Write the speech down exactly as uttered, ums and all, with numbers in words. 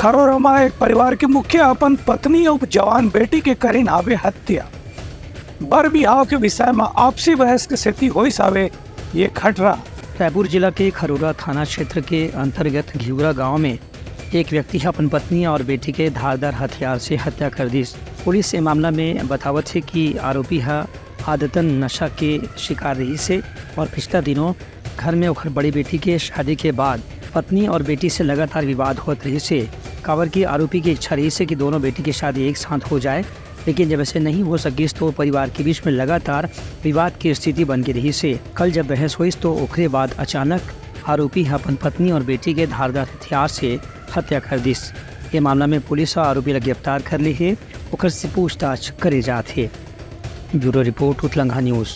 खरोरा म एक परिवार के मुखिया अपन पत्नी अउ जवान बेटी के करिन हावे हत्या। बर बिहाव के विषय म आपसी बहस के सेती होइस हावे ये खटरा। रायपुर जिला के खरोरा थाना क्षेत्र के अंतर्गत घिउरा गांव में एक व्यक्ति ह अपन पत्नी और बेटी के धारदार हथियार से हत्या कर दिस। पुलिस ए मामला में बतावत हे कि आरोपी ह आदतन नशा के शिकार रहिस हे और पिछला दिनों घर में ओखर बड़ी बेटी के शादी के बाद पत्नी और बेटी से लगातार विवाद होत रहिस हे, काबर कि आरोपी की इच्छा रहिस हे कि दोनों बेटी की शादी एक साथ हो जाए, लेकिन जब ऐसे नहीं हो सकिस तो परिवार के बीच में लगातार विवाद की स्थिति बन के रहिस हे। कल जब बहस होइस तो ओखरे बाद अचानक आरोपी ह अपन पत्नी और बेटी के धारदार हथियार से हत्या कर दिस। ये मामला में पुलिस ह आरोपी ला गिरफ्तार कर ली हे, ओकर से पूछताछ करे जात हे। Bureau report, Utlangha news.